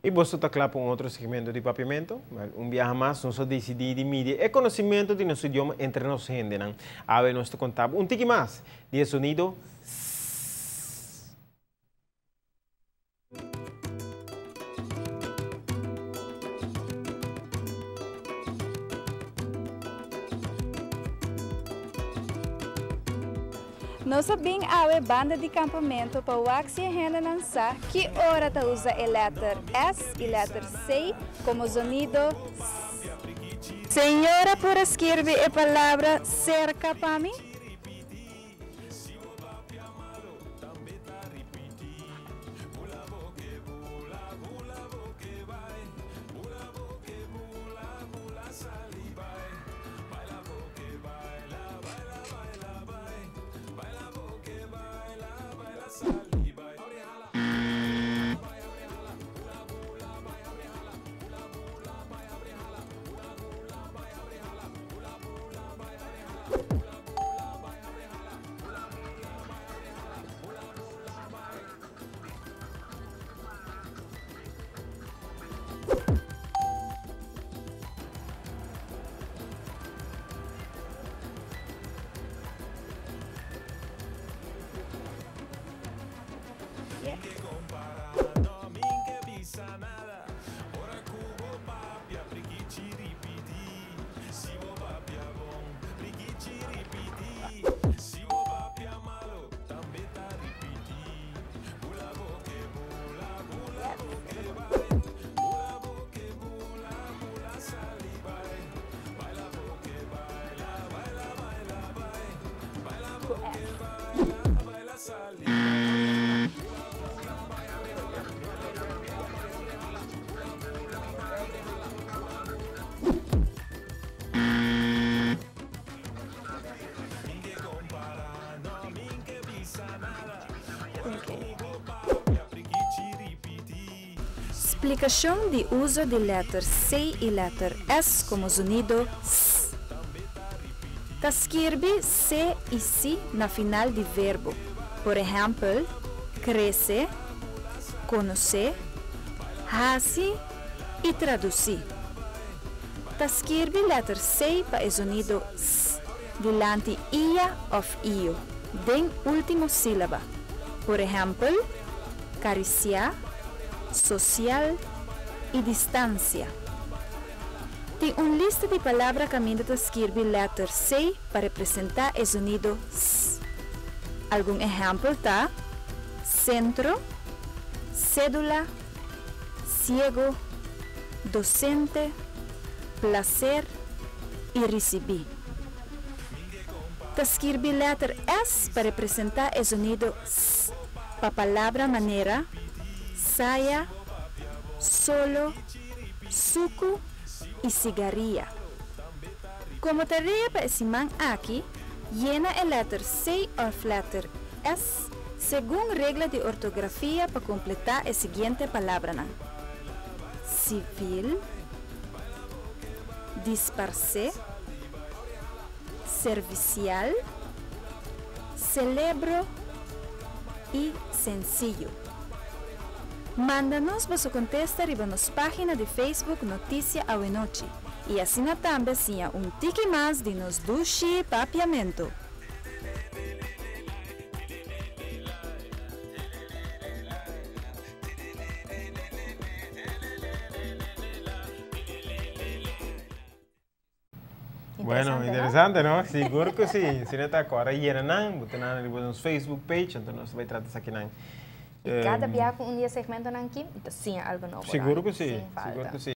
I boso ta kla pa un otro segmento di Papiamento? Wèl, un biaha mas nos a disidí di midi e konosementu di nos idioma entre nos hendenan. Awe nos ta konta bo un tiki mas di e sonido sss. Nos a bin awe banda di campamento pa wak si e hendenan sa ki ora ta usa e letter S y letter C como zonido s. Señora por a skirbi e palabra cerca pa mi? Splikashon di uso di lèter C i lèter S komo zonido s. Ta skirbi C i si na final di verbo, por ehèmpel, krese, konosé, hasi i tradusí. Ta skirbi lèter C pa e zonido s dilanti ia òf io den último sílaba, por ehèmpel, karisiá, sosial i distansia. Tin un lista di palabra kaminda ta skirbi lèter C pa representá e zonido s. Algun ehèmpel ta, sentro, sédula, siego, dosente, plaser i risibí. Ta skirbi lèter S pa representá e zonido s pa palabra manera, saya, solo, suku i sigaria. Komo tarea pa e siman aki, yena e lèter C òf lèter S segun regla di ortografia pa kompletá e siguiente palabranan, sivil, disparsé, servisial, selebro i sensiyo. Manda nos boso kontesta riba nos página di Facebook Notisia Awenochi i asina tambe siña un tiki mas di nos dushi papiamentu. Bueno, interesante, no? Sigur ku si. Si no ta kòrda yena nan, bo ta nan riba nos Facebook page, anto nos ta bai trata esaki nan. I kada biaha ku un di e segmentonan aki, bo ta siña algu nobo. Sigur ku si, sigur ku si.